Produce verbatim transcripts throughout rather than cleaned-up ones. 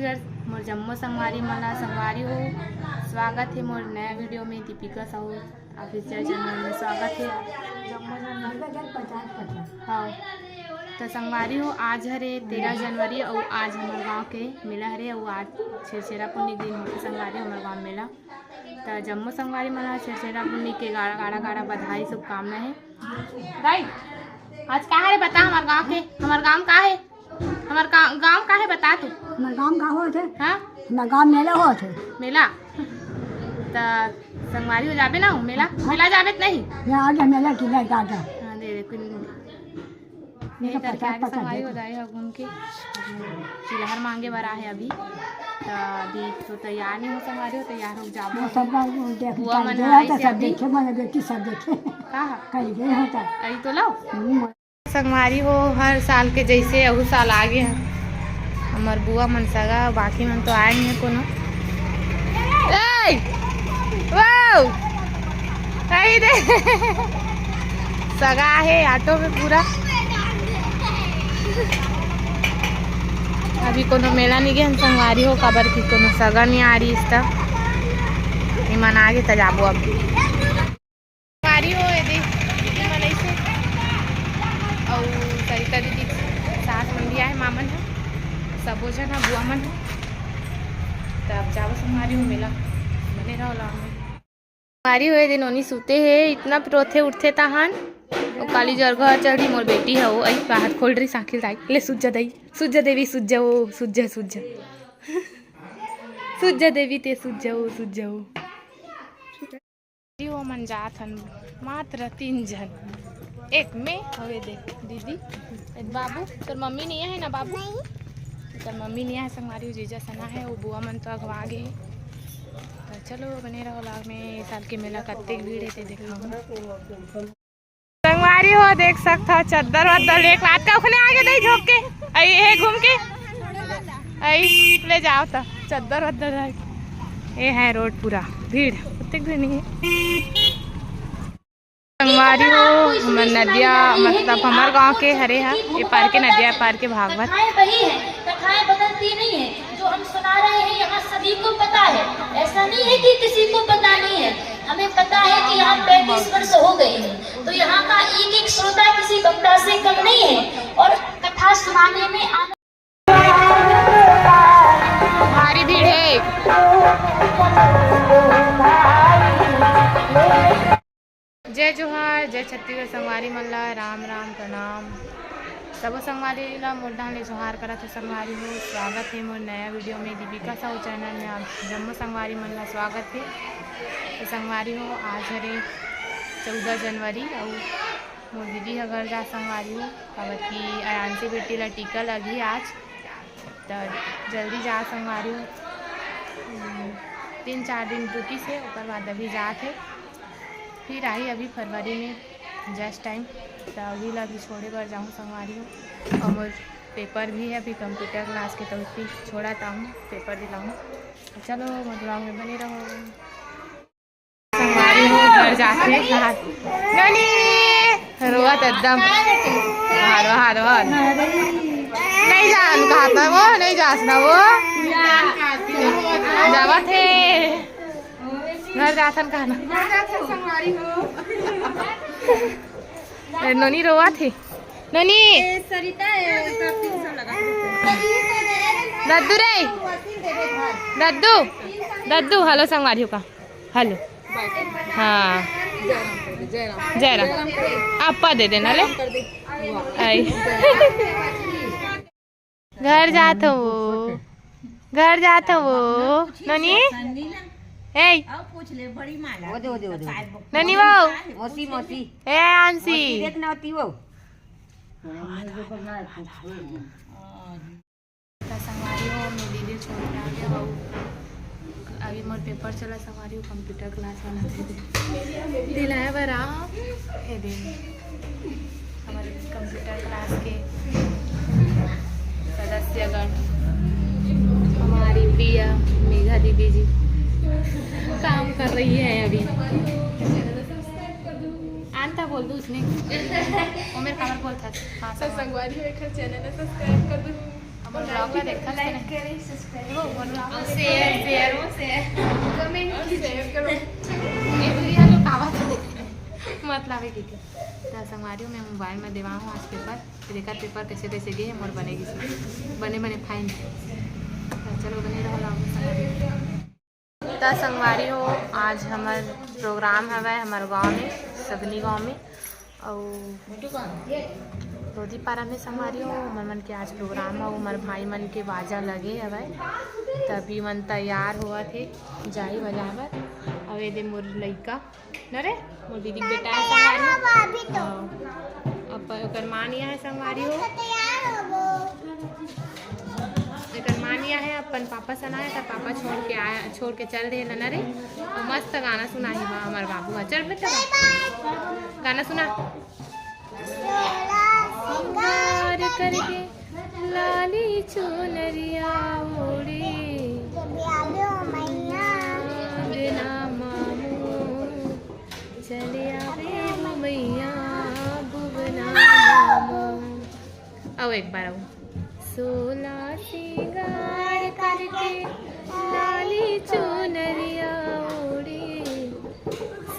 मोर जम्मो संगवारी मन ला, संगवारी हो, स्वागत हे मोर नया video में। दीपिका साहू official channel में स्वागत हे। जम्मो झन ला। हाँ, तो संगवारी हो, आज हरे तेरह जनवरी अउ आज हमर गांव के मेला हरे अउ आज छेरछेरा पुन्नी के दिन होथे संगवारी हो हमर गांव मेला। त जम्मो संगवारी मन ला छेरछेरा पुन्नी के गाड़ा, गाड़ा, गाड़ा बधाई, शुभकामना हे। दाई, आज का हरे बता हमर गांव के, हमर गांव का हे, हमर गा-, गांव का हे बता तू। हमर गांव का होत हे? हाँ? हमर गांव मेला होत हे। मेला? त संगवारी हो जाबे ना मेला? हाँ। मेला जाबे त नहीं? मैं आ गया मेला की नहीं आ गया। हाँ, दे दे, कुछ नहीं। यही करके आगे संगवारी हो जाए ह घूम के। चिलहर मांगे बर आहे अभी, त अभी तो तैयार नहीं हो संगवारी हो, तैयार हो जाबो। वो सब लोग देख बुआ मन गया आइस तो सब अभी। देखे, मन बेटी सब देखे। का ह? कहीं गए हो तो। अभी तो लाओ। हम्म। संगवारी हो, हर साल के जैसे अहू साल आगे ह। हमर बुआ मन सगा, बाकी मन तो आए नहीं है कोनो। ए! वाओ! अई दे। सगा हे ऑटो में पूरा। अभी कोनो मेला नहीं गे हन संगवारी हो, काबर कि कोनो सगा नहीं आ रही इस त। इमन आगे त जाबो अब। संगवारी हो, ये दे दीदी मन अइसे। अउ सरिता दीदी सास मन भी आए, मामन ह, सबो झन ह, बुआ मन ह। त अब जाबो संगवारी हो मेला, बने रहो लाग में। संगवारी हो, ये दे नोनी सुते हे, इतना रोथे उठथे तहन। अउ काली जरघा चढ़ी मोर बेटी ह, ओ अई बाहर खोल रही साखिल दाई। ले सुज्जा दई, सुज्जा देवी, सुज्जा ओ, सुज्जा, सुज्जा। सुज्जा देवी ते सुज्जा ओ, सुज्जा ओ। जी, वो मन जात हन मात्र तीन झन, एक मैं हवे दे दीदी, एक बाबू। तोर मम्मी नहीं है ना बाबू? तोर मम्मी नहीं है संगवारी, जीजा सना है, वो बुआ मन तो अगवा गे। तो चलो बने रहो लाग में, ये साल के मेला कत्ते भीड़ है ते देखा। संगवारी हो देख सकत हो चद्दर वद्दर एक रात का उखने आगे नहीं झोंक के, अई ये घूम के, अई ले जाओ तो चद्दर वद्दर है। ये है रोड पूरा भीड़, कत्ते भीड़ नहीं है। संगवारी हो, हमर नदिया, मतलब हमर गांव के हरे हा, ये पार के नदिया, पार के भागवत। कथाएं वही हैं, कथाएं बदलती नहीं है। जो हम सुना रहे हैं, यहाँ सभी को पता है। ऐसा नहीं है कि किसी को पता नहीं है। हमें पता है कि यहाँ पैंतीस वर्ष हो गए हैं, तो यहाँ का एक एक श्रोता किसी वक्ता से कम नहीं है। और कथा सुनाने में आनंद भारी भीड़ है। जय जोहार, जय छत्तीसगढ़ संगवारी मन ला, राम राम, प्रणाम। सबो संगवारी ला मोर डहान ले जोहार करत हे संगवारी हो। स्वागत हे मोर नया video में, दीपिका साहू channel में आप जम्मो संगवारी मन ला स्वागत हे। तो संगवारी हो, आज हरे चौदह जनवरी अउ मोर दीदी ह घर जा संगवारी हो, काबर कि अयांशी बेटी ला टीका लगही आज। त जल्दी जा संगवारी हो। हम्म, तीन चार दिन रुकिस हे, ओकर बाद अभी जात हे, फिर आही अभी फरवरी में just time। त अभी ला भी छोड़े बर जाहूँ संगवारी हो। अउ मोर paper भी है अभी computer class के, त उसकी छोड़ा ताहूँ, paper दिलाहूँ। चलो, मोर vlog में बने रहो। संगवारी हो घर जाके कहा, नोनी रोवत एकदम। हारो, हारो, हारो। नहीं जान कहा था वो, नहीं जास ना वो। जावत हे। घर जाथन कहा ना। ए, नोनी रोवत हे। नोनी। ए, सरिता है, सब चीज सब लगा। दद्दू रे। दद्दू। दद्दू, hello संगवारी हो का। Hello। हाँ। जय राम। आपा दे देना ले। आई। घर जात हो वो। घर जात हो वो। नोनी। ए। नोनी वो। मौसी, मौसी। ए आंसी। मौसी देख ना होती वो। त संगवारी हो, मैं दीदी छोड़ के आ गया हूँ। अभी मोर paper चला संगवारी हो, computer class वाला दे दे। दिलाए बर आ, ए दे। हमारे computer class के सदस्यगण, हमारी प्रिय मेघा दीदी जी काम कर रही है अभी। आंता बोल दो उसने। ओ मेरे खबर बोल था। हाँ, तो संगवारी हो, एक channel है, subscribe कर दो। Vlog ला देखा से like नहीं। करें, subscribe वो बोल रहा हूँ। Share, share, वो share। Comment कीजिए। ये तो ये लोग आवाज मतलब है, ठीक है। तो संगवारी हो, मैं मोबाइल में देवा हूँ आज पेपर। देखा पेपर कैसे कैसे गए, मोर बने गिस, बने बने fine। तो चलो बने रहो, लाओ संगवारी। त संगवारी हो, आज हमर program हवय हमर गांव में, सगनी गांव में, अउ रोदी पारा में संगवारी हो, हमर मन के आज program हे, हमर भाई मन के बाजा लगे हवय, तभी मन तैयार होवत हे, जाही बजा बर। अउ एदे मोर लइका न रे, मोर दीदी के बेटा हे तैयार संगवारी हो। होबो अभी तो। हाँ। अब ओकर माँ नहीं आए संगवारी हो। तो तैयार होबो। एकर माँ नहीं आए, अपन पापा सन आए, त पापा छोड़ के आए, छोड़ के चल दे न रे। अउ मस्त गाना सुनाही बा हमर बाबू ह। चल बेटा, bye bye। गाना सुना। सोला सिंगार करके लाली चुनरिया ओढ़े, जब आलो मैया। अंगना मामू चले आवे वो मैया, भुवना मामू। आओ एक बार आओ। सोला सिंगार करके लाली चुनरिया ओढ़े,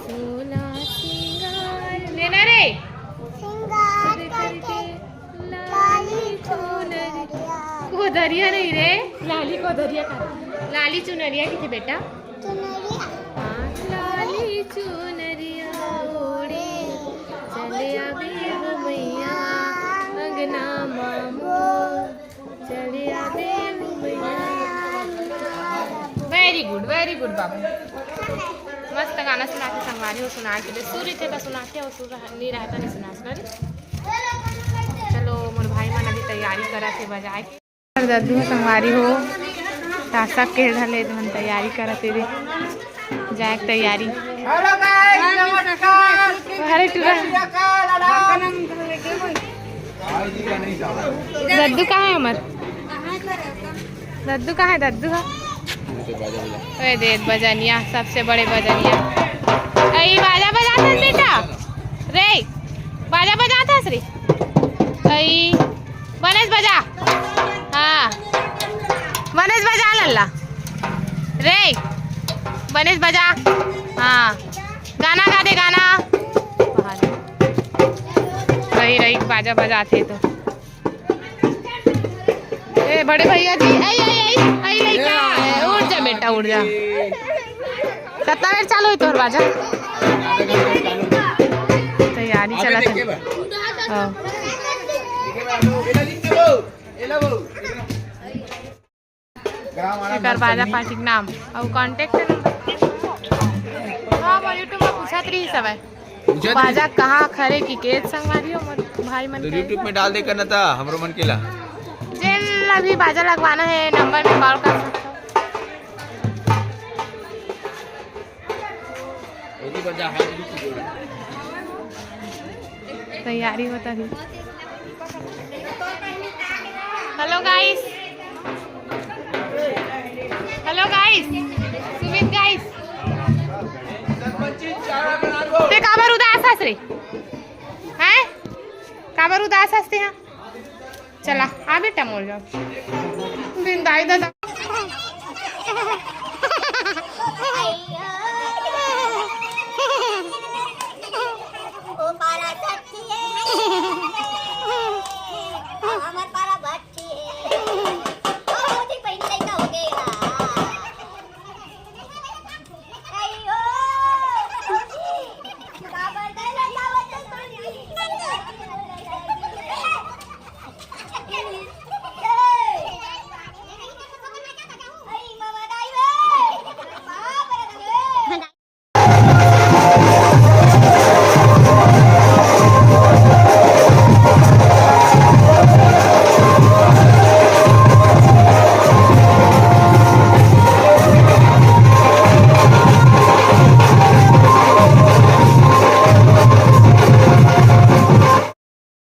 सोला सिंगार लेना रे। सिंगार करके लाली चुनरिया। कोदरिया नहीं रे, लाली कोदरिया का। लाली चुनरिया किथे बेटा? चुनरिया। हाँ, लाली चुनरिया ओढ़े, चले आवे वो मैया, अंगना मामू। चलिया देव मैया। Very good, very good बाबू। मस्त गाना सुना के संगवारी हो, सुना के दे। सुर इथे त सुना के, अउ सुर रह-, नहीं रहता, नहीं सुना सकते। चलो, मोर भाई मन अभी तैयारी करत हे बजाए के। दद्दू ह संगवारी हो, तासा के ढले मन तैयारी करत हे रे। जाए के तैयारी। Hello guys, नमस्कार। अरे टूरा। सत श्री अकाल, आदाब। दद्दू कहाँ है हमर? दद्दू कहाँ है दद्दू ह? ओए दे बजनिया, सबसे बड़े बजनिया। अई बाजा बजात हस बेटा? रे, बाजा बजात हस रे? अई बनेस बजा। हाँ। बनेस बजा लल्ला। रे। बनेस बजा। हाँ। गाना गा दे, गाना। रही, रही, बाजा बजाथे तो। ए, बड़े भैया जी, आई, आई, आई, आई, लइका, उठ जा बेटा, उठ जा। कतना बेर चालू होई तोर बाजा? तैयारी चलत हे। हाँ। एकर बाजा पार्टी के नाम अउ contact number। हाँ, मोर YouTube में पूछत रही सब है। पूछत रही? बाजा कहाँ खरे की के संगवारी हो, मोर भाई मन तो के। YouTube में डाल दे करना था, हमरो मन के ला। जेन ला भी बाजा लगवाना है, number में call कर सकते हो। तैयारी होता है। Hello guys, hello guys, Sumit guys, ते काबर उदास हस रे? हैं? काबर उदास हस ते? हाँ, चला, आ बेटा, मोर जाओ। बिंदाई दादा। ओ पारा सच्ची है। हमर पारा बच्ची है। ओ मोदी पहले लइका हो गया। अइयो। काबर दे लइका बच्चा पानी।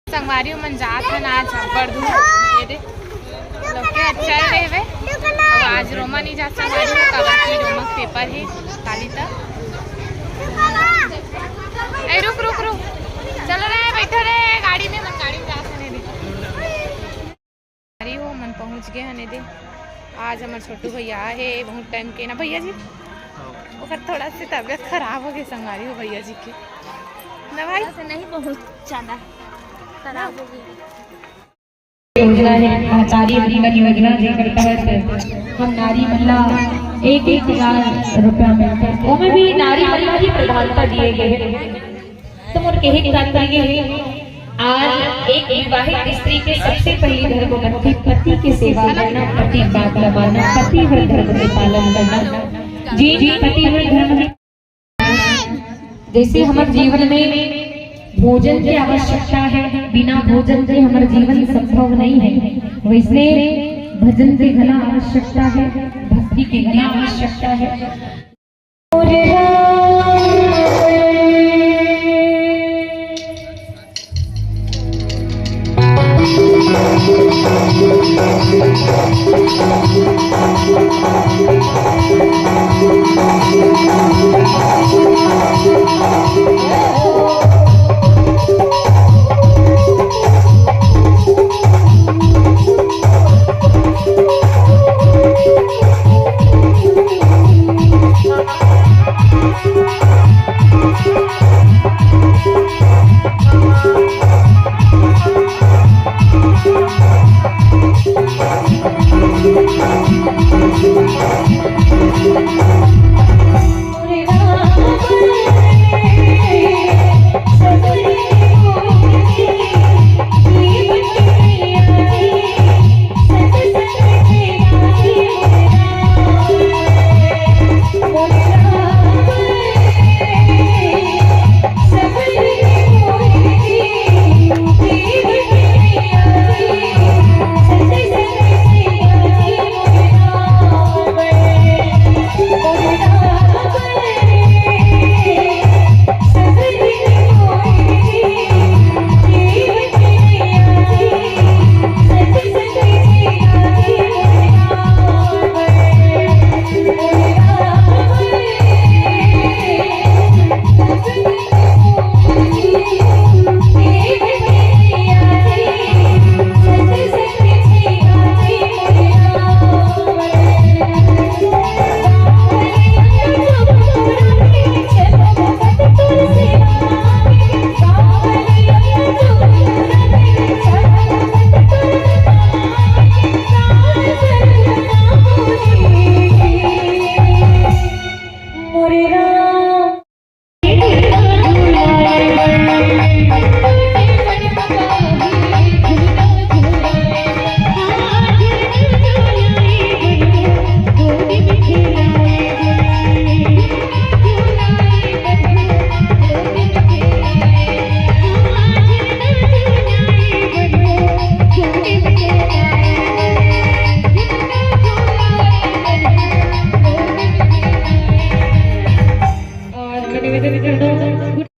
संगवारी मन जात हन आज अब्बड़ दूर। ये दे, लोग के अच्छा रहे। अब आज रोमा नहीं जात संगवारी हो, काबर कि रोमा के पेपर है काली तक। ए, रुक, रुक, रुक, चलो रे, बैठो रे, गाड़ी में, मन गाड़ी में जात हन रे। संगवारी हो, मन पहुंच पहुँच गए हन एदे। आज हमर छोटू भैया आए हे बहुत टाइम के ना भैया जी। ओकर थोड़ा से तबीयत खराब हो गई संगवारी हो भैया जी के ना भाई। थोड़ा से नहीं, बहुत ज्यादा खराब हो गई। योजना है, महतारी वंदन योजना, जेकर तहत हम नारी मन ला एक एक हजार रुपया मिलथे, ओमे भी नारी मन ला ही प्रधानता दिए गए हे। तो मोर कहे के तात्पर्य ये है, आज एक विवाहित स्त्री के सबसे पहली धर्म बनथे पति के सेवा करना, पति के बात ला मानना, पतिव्रत धर्म के पालन करना। जी, पतिव्रत धर्म के जैसे हमर जीवन में भोजन की आवश्यकता है, बिना भोजन के हमर जीवन संभव नहीं है, वैसने भजन के घला आवश्यकता है, भक्ति के घला आवश्यकता है।